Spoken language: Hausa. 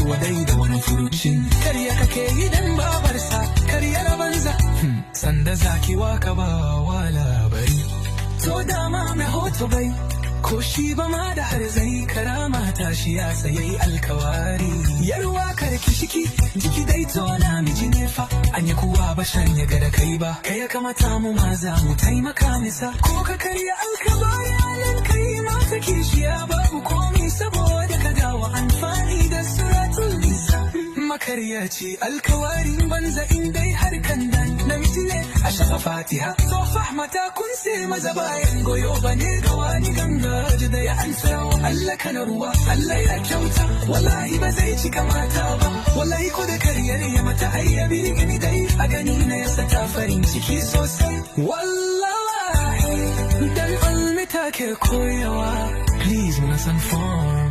wadai da wani furucin. Karya kake idan babarsa, karyar banza. Sanda zaki waka ba wa labari. To dama mai hoto bai, ko shi ba ma da har zai karama ta shi ya sayi alkawari. Yarwa karki shiki, jiki dai to namiji ne fa, anya kuwa ba shan ya ga da kai ba. Kai ya kamata mu ma za mu taimaka misa, ko ka karya alkawari halin kai mata kishiya babu komi saboda ka gawa amfani da suratul nisa. Makaryaci alkawarin banza in dai har kan dan namiji ne a shafa fatiha. To fahmata kun sai maza bayan goyo bane ga wani ganga da ya ansa Allah kana ruwa, Allah ya kyauta, wallahi ba zai cika mata ba, wallahi ko da karyar ya mata ayyabi gani dai a gani na ya sata farin ciki sosai. Wallahi dan almita ke koyawa, please muna san form.